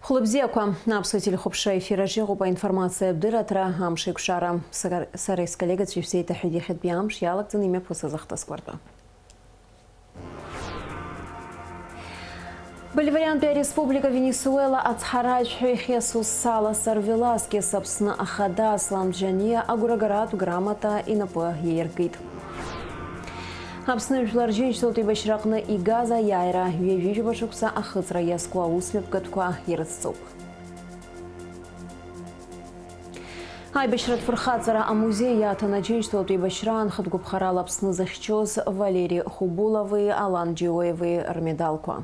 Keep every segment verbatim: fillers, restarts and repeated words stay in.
Хәлыбзиақәа, аԥсуа телехәаԥшра ефир аҿы иҟоуп аинформациатә дырраҭара Амш еиқәшара. Сара, сара исколлегацәа ишәзеиҭаҳәеит иахьатәи амш иалагӡаны имҩаԥысыз ахҭысқәа ртәы. Боливариантәи ареспублика Венесуела ацҳаражәҳәаҩ Хесус Саласар Веласкес Аԥсны ахада Аслан Бжьаниа агәрагаратә грамота инапы иаиркит. Аԥсны Жәлар Џьынџьтәылатә еибашьраҟны игаз аиааира ҩажәижәаба шықәса ахыҵра иазку аусмҩаԥгатәқәа ирыцҵоуп. Аибашьратә фырхаҵара амузеи иаҭан Аџьынџьтәылатә еибашьра анхатә гәаԥхарала Аԥсны захьчоз Валери Хубулови Алан Џьиоеви рмедалқәа.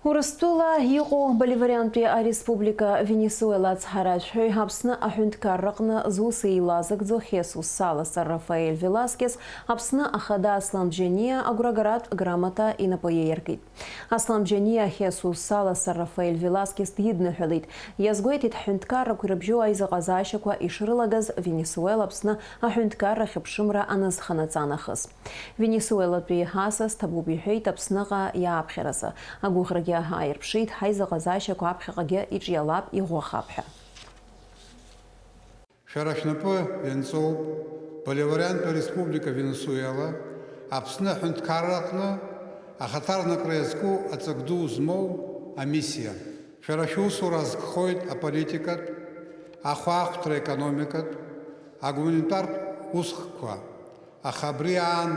Урыстәыла иҟоу Боливариантәи ареспублика Венесуела ацҳаражәҳәаҩ Аԥсны аҳәынҭқарраҟны зус еилазыгӡо Хесус Саласар Рафаель Веласкес Аԥсны ахада Аслан Бжьаниа агәрагаратә грамота инапы иаиркит. Аслан Бжьаниа Хесус Саласар Рафаель Веласкес дидныҳәалеит, иазгәеиҭеит ҳҳәынҭқаррақәа ирыбжьоу аизыҟазаашьақәа ишрылагаз Венесуела Аԥсны аҳәынҭқарра хьыԥшымра анызханаҵа нахыс. Венесуелатәи асас ҭабуп иҳәеит Аԥсныҟа иааԥхьаразы. Агәыӷрагьы ааирԥшит, ҳаизыҟазаашьақәа аԥхьаҟагьы иҿиалап, иӷәӷәахап ҳәа. Шәара шәнапы ианҵоуп Боливариантәи Ареспублика Венесуела Аԥсны аҳәынҭқарра аҟны ахаҭарнакра иазку аҵак ду змоу амиссиа. Шәара шәусура азкхоит аполитикатә, ахәаахәҭра, економикатә, агуманитартә усхкқәа. Аха абри аан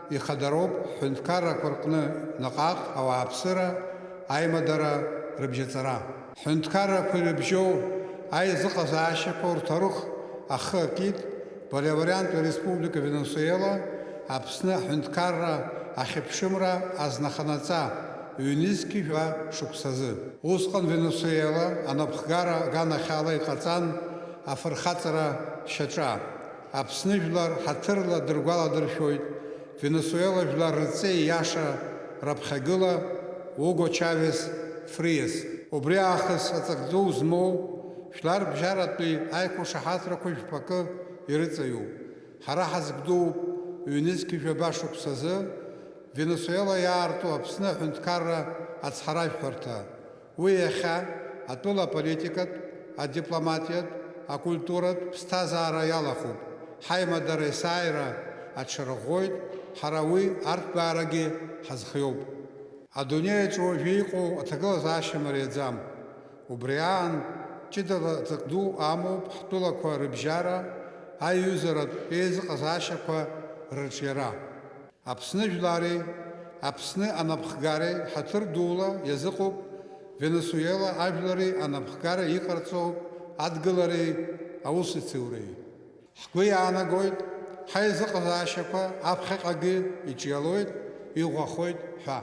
ихадароуп ҳҳәынҭқаррақәа рҟны наҟ-ааҟ ауааԥсыра аимадара рыбжьаҵара. Ҳҳәынҭқаррақәа ирыбжьоу аизыҟазаашьақәа рҭоурых ахы акит Боливариантәи Ареспублика Венесуела Аԥсны аҳәынҭқарра ахьыԥшымра азнаханаҵа ҩнызқьи жәа шықәсазы. Усҟан Венесуела анапхгара аганахьала иҟаҵан афырхаҵара шьаҿа. Аԥсны жәлар ҳаҭырла дыргәаладыршәоит Венесуела жәлар рҵеи иаша раԥхьагыла Уго Чавес Фриес. Убри аахыс аҵак ду змоу жәларбжьаратәи аиқәшаҳаҭрақәа жәпакы ирыҵаиуп. Ҳара ҳазгәдууп ҩнызқь жәаба шықәсазы Венесуела иаарту Аԥсны аҳәынҭқарра ацҳаражәҳәарҭа. Уи иахьа атәыла аполитикатә, адипломатиатә, акультуратә ԥсҭазаара иалахәуп, ҳаимадара есааира аҽарӷәӷәоит, ҳара уи арҭбаарагьы ҳазхиоуп. Адунеи аҿы уажәы иҟоу аҭагылазаашьа мариаӡам. Убри аан, ҷыдала ҵак ду амоуп ҳтәылақәа рыбжьара, аиҩызаратә еизыҟазаашьақәа рырҿиара. Аԥсны жәлари Аԥсны анапхгареи ҳаҭыр дула иазыҟоуп Венесуела ажәлари анапхгареи иҟарҵо адгылареи аусеицуреи. Ҳгәы иаанагоит, ҳаизыҟазаашьақәа аԥхьаҟагьы иҿиалоит, иӷәӷәахоит ҳәа.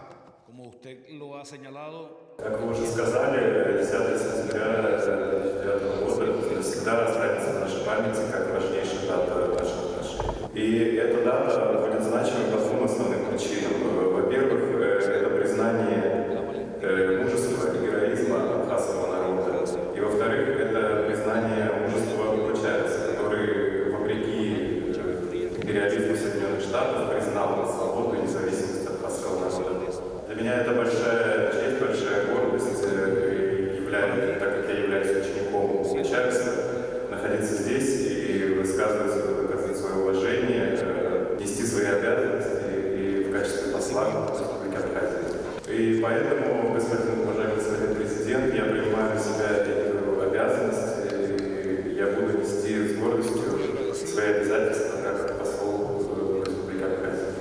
Como usted lo ha señalado, Как вы уже сказали, десятое сентября две тысячи девятого года навсегда останется в нашей памяти как важнейшая дата в наших отношениях. И эта дата будет значимой по двум основным причинам. Во-первых, э, это признание, э, мужества и героизма абхазского народа. И во-вторых, это признание мужества Уго Чавеса, который, вопреки, э, империализму Соединённых Штатов, признал свободную независимость абхазского народа. Для меня это большая честь, большая гордость, э, и являюсь, так как я являюсь учеником Чавеса, находиться здесь и высказывать свое, высказывать свое уважение, э, нести свои обязанности и в качестве посла Республики Абхазия. И поэтому, господин уважаемый господин президент, я принимаю на себя эту обязанность, и я буду нести с гордостью свои обязательства как посол, э, Республики Абхазия.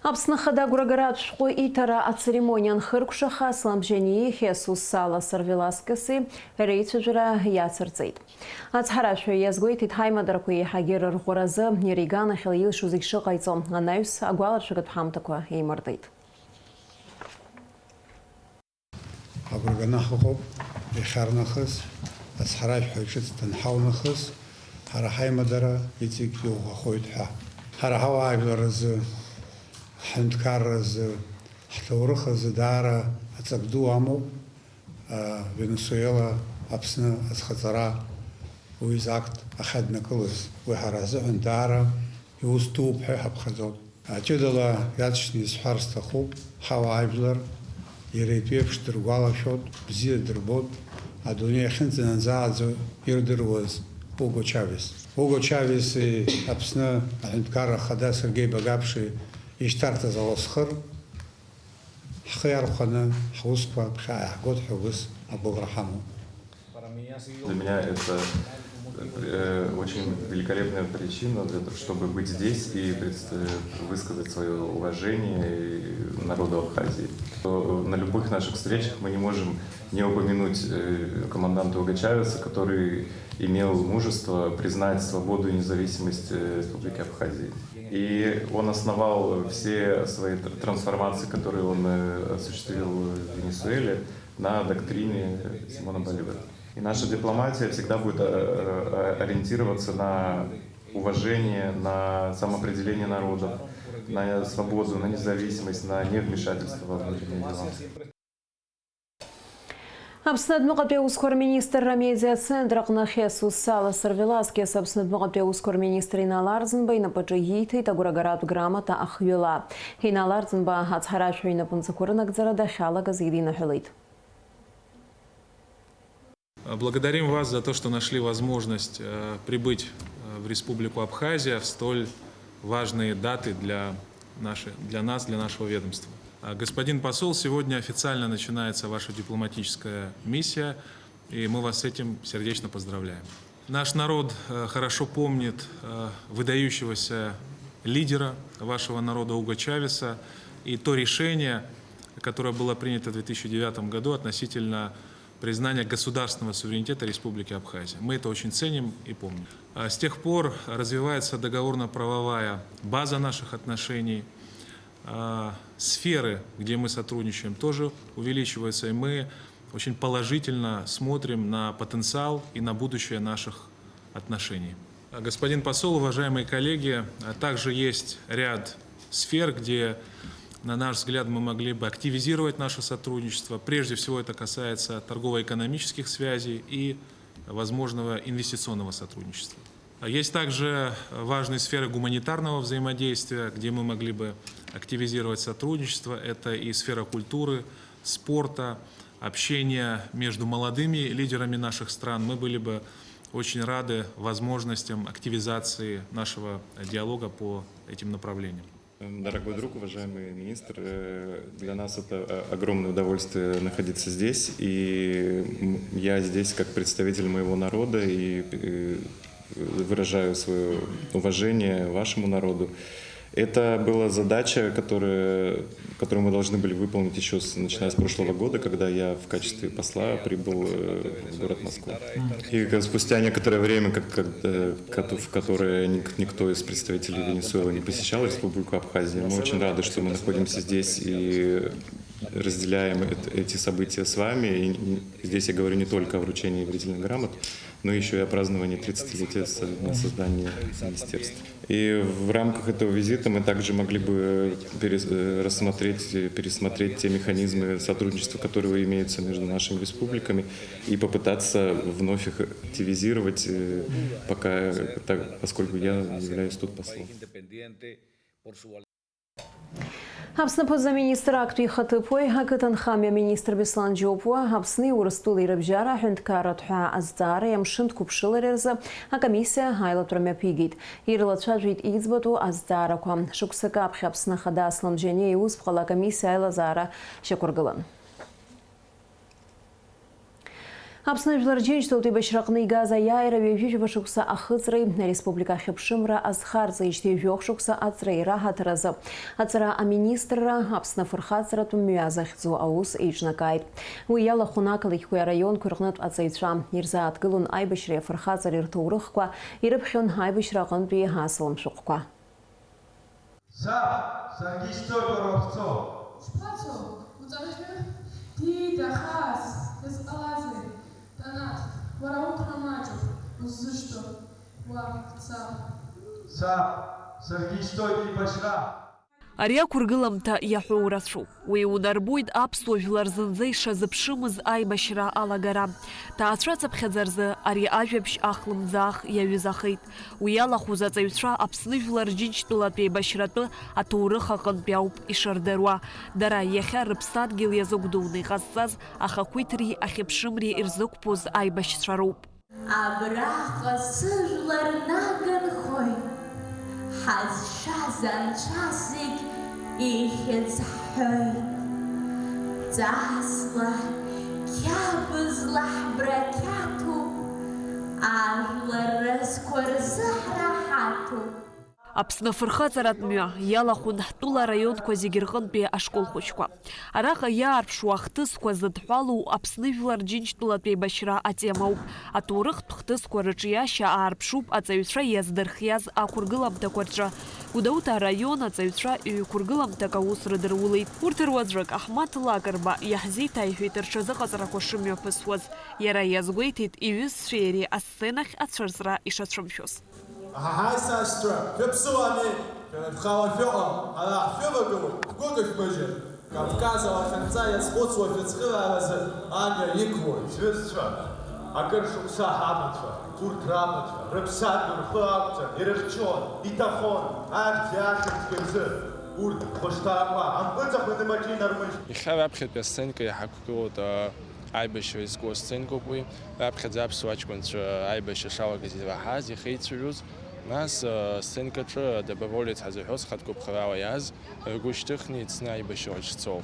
Аԥсны Ахада агәрагаратә шәҟәы иҭара ацеремониа анхыркәшаха, Аслан Бжьаниеи Хесус Саласар Веласкеси реицәажәара иацырҵеит. Ацҳаражәҳәаҩ иазгәеиҭеит, ҳаимадарақәа еиҳагьы рырӷәӷәаразы, иара иганахьала илшо зегь шыҟаиҵо, анаҩс агәаларшәагатә ҳамҭақәа еимырдеит. Агәра ганы ҳаҟоуп, иахьарнахыс, ацҳаражәҳәаҩ ҿыц данҳау нахыс, ҳара ҳаимадара иҵегь иӷәӷәахоит ҳәа. Ҳара ҳауаажәлар рзы, ҳҳәынҭқарра азы, ҳҭоурых азы даара аҵак ду амоуп, а, Венесуела Аԥсны азхаҵара уи изакт ахьаднакылаз. Уи ҳара ҳзыҳәан даара иус дууп ҳәа иҳаԥхьаӡоит. Ҷыдала иаҵшьны исҳәар сҭахуп, ҳауаажәлар иара итәеиԥш дыргәалашәоит, бзиа дырбоит, адунеи ахьынӡаназааӡо ирдыруаз Уго Чавес. Уго Чавеси Аԥсны аҳәынҭқарра ахада Сергеи Багаԥши ишьҭарҵаз аласхыр, ҳхы иархәаны ҳусқәа ԥхьаҟа иаҳгоит ҳәа убас агәыӷра ҳамоуп. Для меня это э, очень великолепная причина для того, чтобы быть здесь и пред- э, высказать свое уважение и народу Абхазии. То, э, На любых наших встречах мы не можем не упомянуть э, команданта Уго Чавеса, который имел мужество признать свободу и независимость э, Республики Абхазии. И он основал все свои тр- трансформации, которые он э, осуществил в Венесуэле, на доктрине Симона Боливара. И наша дипломатия всегда будет э, э, ориентироваться на уважение, на самоопределение народов, на свободу, на независимость, на невмешательство во внутренние дела. Аԥсны адәныҟатәи аусқәа рминистрра амедиацентр аҟны Хьесус Сала Сарвеласкес Аԥсны адәныҟатәи аусқәа рминистр Инал Арӡынба инапаҿы ииҭеит агәрагаратә грамота ахҩыла. Инал Арӡынба ацҳаражәҳәаҩ инапынҵақәа рынагӡара дахьалагаз идиныҳәалеит. Благодарим вас за то, что нашли возможность э, прибыть э, в Республику Абхазия в столь важные даты для, нашей, для нас, для нашего ведомства. А, Господин посол, сегодня официально начинается ваша дипломатическая миссия, и мы вас с этим сердечно поздравляем. Наш народ э, хорошо помнит э, выдающегося лидера вашего народа Уго Чавеса и то решение, которое было принято в две тысячи девятом году относительно признания государственного суверенитета Республики Абхазия. Мы это очень ценим и помним. А С тех пор развивается договорно-правовая база наших отношений. А Сферы, где мы сотрудничаем, тоже увеличиваются, и мы очень положительно смотрим на потенциал и на будущее наших отношений. Господин посол, уважаемые коллеги, также есть ряд сфер, где, на наш взгляд, мы могли бы активизировать наше сотрудничество. Прежде всего, это касается торгово-экономических связей и возможного инвестиционного сотрудничества. Есть также важные сферы гуманитарного взаимодействия, где мы могли бы активизировать сотрудничество. Это и сфера культуры, спорта, общения между молодыми лидерами наших стран. Мы были бы очень рады возможностям активизации нашего диалога по этим направлениям. Дорогой друг, уважаемый министр, для нас это огромное удовольствие находиться здесь. И я здесь как представитель моего народа и выражаю свое уважение вашему народу. Это была задача, которая, которую мы должны были выполнить еще с, начиная с прошлого года, когда я в качестве посла прибыл в город Москва. И спустя некоторое время, как, как, в которое никто из представителей Венесуэлы не посещал Республику Абхазия, мы очень рады, что мы находимся здесь и разделяем эти события с вами. И здесь я говорю не только о вручении верительных грамот, но еще и о праздновании тридцатилетия со дня создания министерства. И в рамках этого визита мы также могли бы перес, рассмотреть, пересмотреть те механизмы сотрудничества, которые имеются между нашими республиками, и попытаться вновь их активизировать, пока, так, поскольку я являюсь тут послом. Аԥсны аԥыза-министр актәи ихаҭыԥуаҩ, ақыҭанхамҩа аминистр Беслан Џьопуа Аԥсни Урыстәылеи рыбжьара аҳәынҭқарратә ҳәаа азҵаареи амшынтә қәыԥшылареи рзы акомиссиа аилатәара мҩаԥигеит. Ирлацәажәеит иӡбатәу азҵаарақәа. Шықәсык аԥхьа Аԥсны Ахада Аслан Џьаниа иусԥҟала акомиссиа аилазаара шьақәыргылан. Аԥсны Жәлар Џьынџьтәылатә еибашьраҟны игаз аиааира ҩажәижәаба шықәса ахыҵреи ареспублика ахьыԥшымра азхарҵеижьҭеи жәохә шықәса аҵреи раҳаҭыр азы аҵара аминистрра Аԥсны афырхаҵаратә мҩа захьӡу аус еиҿнакааит. Уи иалахәын ақалақьқәеи араионқәеи рҟнытә аҵаҩцәа. Ирзааҭгылон аибашьреи афырхаҵареи рҭоурыхқәа, ирыԥхьон аибашьра аҟынтәи асалам шәҟәқәа. Саб, саргьы исцоит уара уахьцо. Шԥацо, уҵарахьы? Диида, хаас, дызҟалазеи? Танаҭ, уара уқәра маҷуп, уззышьҭоу, уа, саб. Саб, саргьы исцоит еибашьра. Ари ақәыргыламҭа иаҳәоу рацәоуп. Уи унарбоит аԥсуа жәлар зынӡа ишазыԥшымыз аибашьра алагара. Ҭаацәацыԥхьаӡа рзы ари ажәабжь ахлымӡаах иаҩызахеит. Уи иалахәыз аҵаҩцәа Аԥсны Жәлар Џьынџьтәылатә еибашьратәы аҭоурых аҟынтәи ауп ишырдыруа. Дара иахьа рыԥсадгьыл иазыгәдуны иҟазҵаз ахақәиҭреи ахьыԥшымреи ирзықәԥоз аибашьцәа роуп. Абраҟа сыжәлар наган хәоит, ҳазшаз анцәа зегь ихьӡ ҳҳәоит. Ҵасла, қьабзла ҳбрақьаҭуп, ажәлар рызқәа рзы ҳраҳаҭуп. Аԥсны афырхаҵаратә мҩа иалахәын ҳтәыла араионқәа зегьы рҟынтәи ашкол хәыҷқәа. Араҟа иаарԥшуа ахҭысқәа зыдҳәалоу Аԥсны Жәлар Џьынџьтәылатә еибашьра атемоуп. Аҭоурыхтә хҭысқәа рыҿиашьа аарԥшуп аҵаҩцәа иаздырхиаз ақәыргыламҭақәа рҿы. Гәдоуҭа араион аҵаҩцәа ҩ-қәыргыламҭак аус рыдырулеит. Урҭ руаӡәык, Аҳмаҭ Лакрба, иаҳзеиҭаиҳәеит рҽазыҟаҵарақәа шымҩаԥысуаз. Иара иазгәеиҭеит иҩызцәеи иареи асценахь ацәырҵра ишацәымшәоз. Аҳаҳаи, сашьцәа, шәыԥсуами? Шәара шәхала шәыҟам, ара ҳшәывагылоит, ҳгәы кышәмыжьын. Кавказ алахьынҵа иазхәыцуа шәыцхырааразы амҩа иқәлоит. Сҩызцәа, акыр шықәса ҳамацәа, урҭ рабацәа, рыԥсадгьыл рхы ақәҵан, ирыхьчон, иҭахон, ахьӡи ахьӡқәеи рзы. Урҭ хәышҭаақәа ампыҵахә инымаҷ инармыжьт. Иахьа раԥхьатәи асценка иҳақәгылоуп, а, Аибашьра изку асценкоуп уи. Раԥхьаӡа аԥсуа аҷкәынцәа аибашьра шалагаз ираҳаз, ихеицәажәоз, нас, а, асценкаҿы адоброволец ҳазыҳәоз хатә гәаԥхарала иааз ргәы шьҭыхны ицны аибашьраҿ цоуп.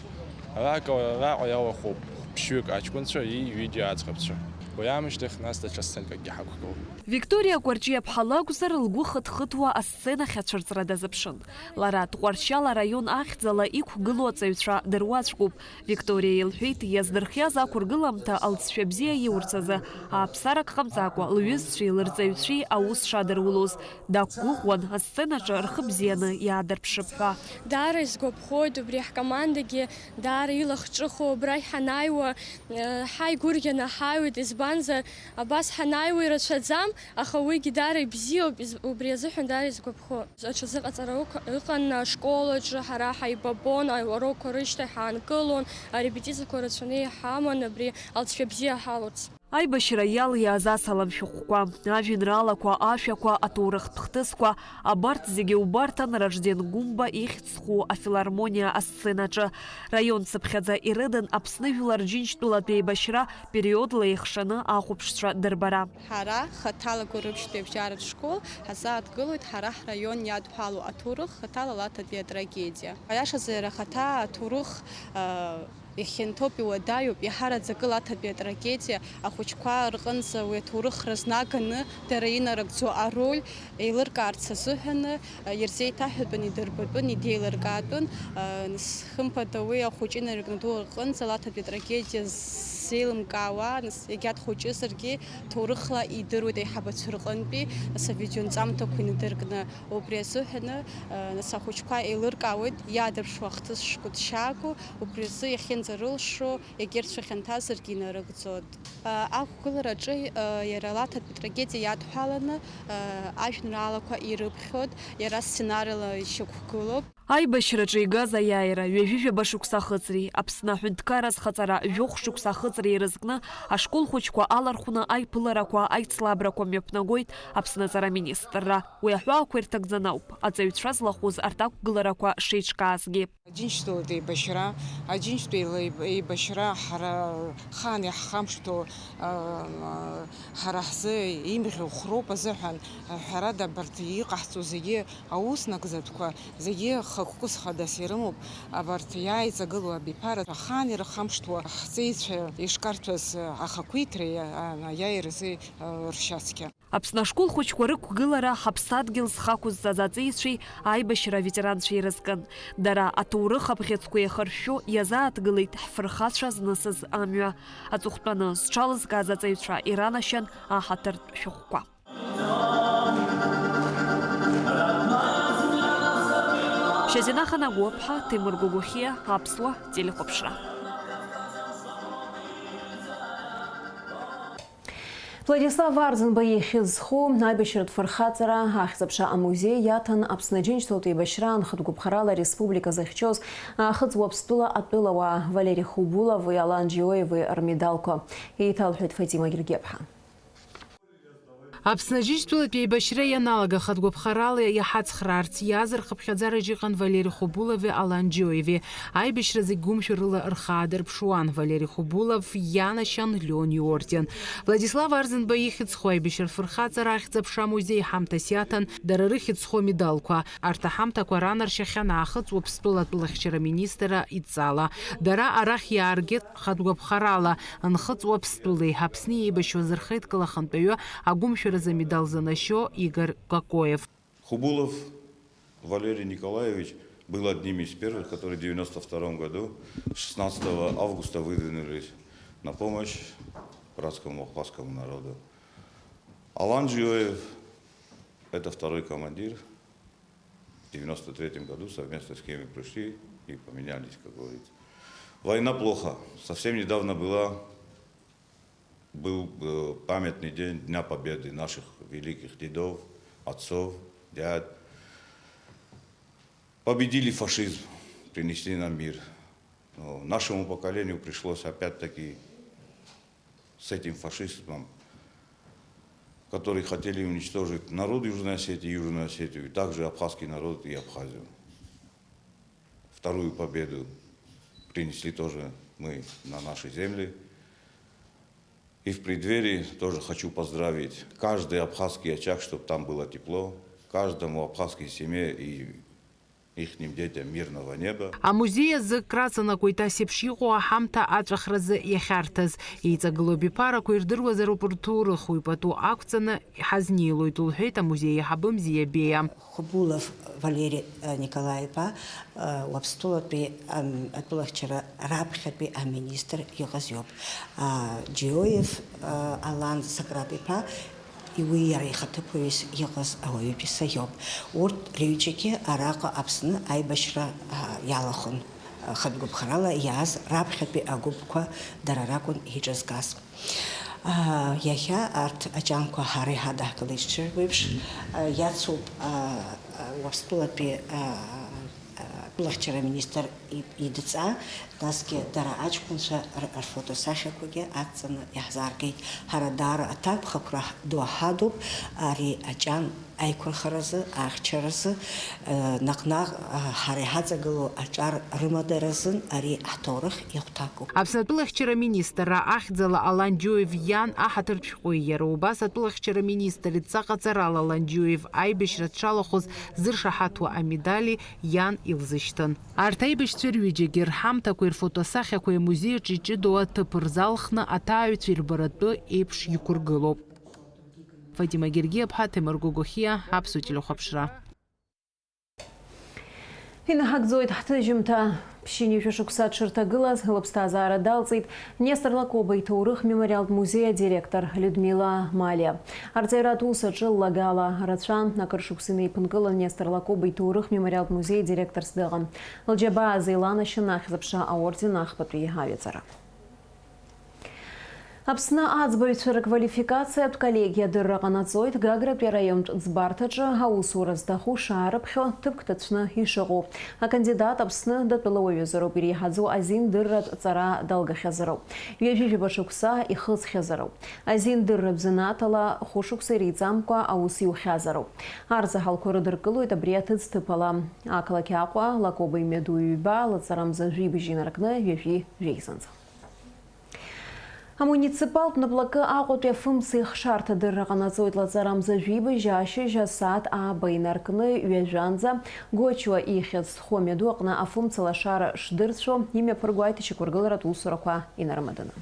Араҟа, араҟа иалахәуп ԥшьҩык аҷкәынцәа, ҩыџьа аӡӷабцәа. Уи аамышьҭахь нас даҽа сценкакгьы ҳақәгылоуп. Викториа Кәарҷиаԥҳа лакәзар, лгәы хыҭхыҭуа асцена ахьацәырҵра дазыԥшын. Лара Дҟәарчал араион ахьӡала иқәгылоу аҵаҩцәа дыруаӡәкуп. Викториа илҳәеит, иаздырхиаз ақәыргыламҭа алҵшәа бзиа иурц азы ааԥсарак ҟамҵакәа, лҩызцәеи лырҵаҩцәеи аус шадырулоз. Дақәгәыӷуан, асценаҿы рхы бзианы иаадырԥшып ҳәа. Даара исгәаԥхоит, убри ҳкомандагьы даара илахҿыху, абрахь ҳанааиуа, э, ҳаигәырӷьаны ҳааиуеит, избанзар, абас ҳанааиуа ирацәаӡам, аха уигьы даара ибзиоуп, из-, убри азыҳәан даара исгәаԥхоит. Аҽазыҟаҵара ықә-, ыҟан ашколаҿы, ҳара ҳаибабон, аурокқәа рышьҭахь ҳаанкылон, арепетициақәа рацәаны иҳаман, абри алҵшәа бзиа ҳалоуц. Аибашьра иалиааз асалам шәҟәқәа, ажәеинраалақәа, ашәақәа, аҭоурыхтә хҭысқәа, абарҭ зегьы убарҭан Ражден Гәымба ихьӡ зху афилармониа асценаҿы. Раион цыԥхьаӡа ирыдын Аԥсны Жәлар Џьынџьтәылатә еибашьра периодла еихшаны ахәаԥшцәа дырбара. Ҳара хаҭала Гәылрыԥшьтәи абжьаратә школ ҳазааҭгылоит ҳара ҳраион иадҳәалоу аҭоурых, хаҭала Лаҭатәи атрагедиа. Аиашазы иара хаҭа аҭоурых, а, ихьанҭоуп, иуадаҩуп, иаҳараӡакы Лаҭатәи атрагедиа ахәыҷқәа рҟынӡа уи аҭоурых рызнаганы дара инарыгӡо ароль еилыркаарц азыҳәаны, а, ирзеиҭаҳәатәын, идырбатәын, идеилыркаатәын, а, нас, хымԥада, уи ахәыҷы инаркны ду рҟынӡа Лаҭатәи атрагедиа ззеилымкаауа, нас, егьа дхәыҷызаргьы, ҭоурыхла идыруеит аиҳабацәа рҟынтәи, нас, авидеонҵамҭақәа инадыркны, убри азыҳәаны, а, нас, ахәыҷқәа еилыркаауеит иаадырԥшуа ахҭыс шгәыҭшьаагоу, убри азы иахьынӡарылшо, егьырҭ шәахьанҭазаргьы инарыгӡоит. А, ақәгылараҿы, а, иара Лаҭатәи атрагедиа иадҳәаланы, а, ажәеинраалақәа ирыԥхьоит, иара сценарила ишьақәгылоуп. Аибашьраҿы игаз аиааира ҩажәижәаба шықәса ахыҵреи, Аԥсны аҳәынҭқарра азхаҵара жәохә шықәса ахыҵреи ирызкны, ашкол хәыҷқәа алархәны аиԥыларақәа, аицлабрақәа мҩаԥнагоит Аԥсны аҵара аминистрра. Уи аҳәаақәа ирҭагӡаны ауп аҵаҩцәа злахәыз арҭ ақәгыларақәа шеиҿкаазгьы. Аџьынџьтәылатә еибашьра, аџьынџьтәылатә еибашьра ҳара хаан иаҳхамышҭуа, а, ҳара ҳзы имӷьу хәроуп азыҳәан, ҳәарада, абарҭ иҟаҳҵо зегьы, аус нагӡатәқәа зегьы хықәкыс хадас ирымоуп. Абарҭ иааиҵагылоу абиԥара хаан ирхамышҭуа ҳҵеицәа ишкарҭәаз ахақәиҭреи, а, аиааиразы, а, ршьацқьа. Аԥсны ашкол хәыҷқәа рықәгылара ҳаԥсадгьыл зхы ақәызҵаз аҵеицәеи аибашьра аветеранцәеи ирызкын. Дара аҭоурых абӷьыцқәа еихыршәшәо иазааҭгылеит ҳфырхацәа знысыз амҩа. Аҵыхәтәаны зҽалызкааз аҵаҩцәа иранашьан аҳаҭыртә шәҟәқәа. Шьазина Ханагәаԥҳа, Ҭемыр Гогохиа, Аԥсуа телехәаԥшра. Владислав Арӡынба ихьӡ зху аибашьратә фырхаҵара ахьӡ-аԥша амузеи иаҭан Аԥсны Аџьынџьтәылатә еибашьра анхытә гәаԥхарала ареспублика зыхьчоз Аахыҵ Уаԥстәыла атәылауаа Валери Хубулови Алан Џьиоеви рмедалқәа. Еиҭалҳәеит Фатима Гергиаԥҳа. Аԥсны Аџьынџьтәылатә еибашьра ианалага ахатә гәаԥхарала иҳацхраарц иааз рхыԥхьаӡараҿ иҟан Валери Хубулови Алан Џьиоеви. Аибашьра зегь гәымшәа рыла рхы аадырԥшуан. Валери Хубулов ианашьан Леон иорден. Владислав Арӡынба ихьӡ зху аибашьратә фырхаҵара ахьӡ-аԥша амузеи ҳамҭас иаҭан дара рыхьӡ зху амедалқәа. Арҭ аҳамҭақәа ранаршьахьан Аахыҵ Уаԥстәыла атәылахьчара аминистр идҵала. Дара арахь иааргеит хатә гәаԥхарала Нхыҵ Уаԥстәылеи Аԥсни еибашьуаз рхеидкыла ахантәаҩы агәымшәаразы амедал занашьо Игорь Кокоев. Хубулов Валерий Николаевич был одним из первых, которые в девяносто втором году, шестнадцатого августа, выдвинулись на помощь братскому абхазскому народу. Алан Джиоев, это второй командир. В девяносто третьем году совместно с кем пришли и поменялись, как говорится. Война плохо. Совсем недавно была, был э, памятный день Дня Победы наших великих дедов, отцов, дядь. Победили фашизм, принесли нам мир. Но нашему поколению пришлось опять-таки с этим фашизмом, которые хотели уничтожить народ Южной Осетии, Южную Осетию, и также абхазский народ и Абхазию. Вторую победу принесли тоже мы на наши земли. И в преддверии тоже хочу поздравить каждый абхазский очаг, чтобы там было тепло, каждому абхазской семье и ихним детям мирного неба. Амузеи азы краҵанакуеит ас еиԥш иҟоу аҳамҭа аҵәахразы иахьарҭаз. Еиҵагылоу абиԥарақәа ирдыруазароуп рҭоурых, уи пату ақәҵаны ҳазнеилоит, лҳәеит амузеи аиҳабы Мзиа Беиа. Хубулов Валери Николаи-иԥа, Уаԥстәылатәи ам, атәылахьчара раԥхьатәи аминистр иҟаз иоуп. Џиоев Алан Сократ-иԥа, уи иара ихаҭыԥуаҩыс иҟаз ауаҩытәыҩса иоуп. Урҭ рҩыџьагьы араҟа Аԥсны аибашьра иалахәын. Хатә гәаԥхарала иааз раԥхьатәи агәыԥқәа дара ракәын иҿызгаз. Иахьа арҭ аҷанқәа ҳара иҳадаҳкылеит шәдырбо еиԥш, иацуп Уаԥстәылатәи атәылахьчара аминистр идҵа, насгьы дара аҷкәынцәа рфотосахьақәагьы адҵаны иаҳзааргеит. Ҳара даара аҭакԥхықәра ду ҳадуп ари аҷан аиқәырхаразы, ахьчаразы, наҟ-наҟ ҳара иҳаҵагылоу аҿар рымадаразын ари ҳҭоурых ихәҭакуп. Аԥсны атәылахьчара аминистрра ахьӡала Алан Џьоев иан аҳаҭыртә шәҟәи иара убас атәылахьчара аминистр идҵа ҟаҵарала Алан Џьоев аибашьра дшалахәыз зыршаҳаҭуа амедали иан илзышьҭын. Арҭ аибашьцәа рҩыџьагьы рҳамҭақәеи рфотосахьақәеи амузеи аҿы иҷыдоу аҭыԥ рзалхны аҭааҩцәа ирбаратәы еиԥш иқәыргылоуп. Фатима Гергиаԥҳа, Ҭемыр Гогохиа, Аԥсуа телехәаԥшра. Инаҳагӡоит ҳҭыжьымҭа. Ԥшьынҩажәа шықәса дшырҭагылаз, лыԥсҭазаара далҵит Нестор Лакоба иҭоурых мемориалтә музеи адиректор Людмила Малиа. Арҵаҩратә ус аҿы ллагала рацәан, акыр шықәса инеиԥынкылан Нестор Лакоба иҭоурых мемориалтә музеи адиректорс дыҟан. Лџьабаа азы иланашьан ахьӡ-аԥша аорден ахԥатәи аҩаӡара. Аԥсны аӡбаҩцәа рквалификациатә коллегиа адырра ҟанаҵоит Гагратәи араионтә ӡбарҭаҿы аусура зҭаху шаарыԥхьо ҭыԥк ҭацәны ишыҟоу. Акандидат Аԥсны датәылауаҩызароуп, иреиҳаӡоу азин дырратә ҵара далгахьазароуп. Ҩажәи жәаба шықәса ихыҵхьазароуп. Азин дырратә занаҭала хәышықәса иреиҵамкәа аус иухьазароуп. Арзаҳалқәа рыдыркылоит абри аҭыӡҭыԥ ала. Ақалақь Аҟәа, Лакоба имҩаду ҩба, лаҵарамза жәибжь инаркны ҩажәи жәеизанӡа. Амуниципалтә наплакы Аҟәатәи афымцеихшарҭа адырра ҟанаҵоит лаҵарамза жәибжь ашьыжь асааҭ ааба инаркны ҩажәанӡа Гочуа ихьӡ зху амҩаду аҟны афымца лашара шдырцәо имҩаԥырго аиҭашьақәыргыларатә усурақәа инарымаданы.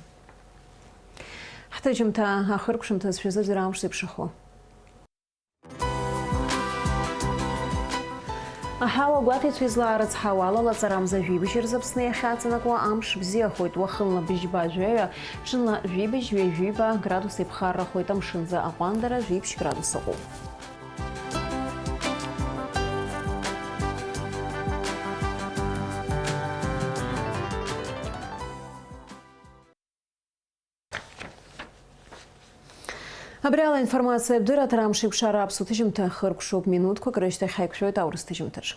Ҳҭыжьымҭа ахыркәшамҭазшәа зыӡырҩра амш зеиԥшрахо. Аҳауа гәаҭеицәа излаарыцҳауала, лаҵарамза жәибжь рзы Аԥсны иахьаҵанакуа амш бзиахоит, уахынла быжьба жәаҩа, ҽынла жәибжь ҩажәиба градус еиԥхаррахоит, амшынӡы аҟәандара жәиԥшь градус ыҟоуп. Абри ала информациа абдырра аҭара амш еиқәшара аԥсуа ҭыжьымҭа хыркәшоуп, минуҭқәак рышьҭахь ҳаиқәшәоит аурыс ҭыжьымҭаҿ.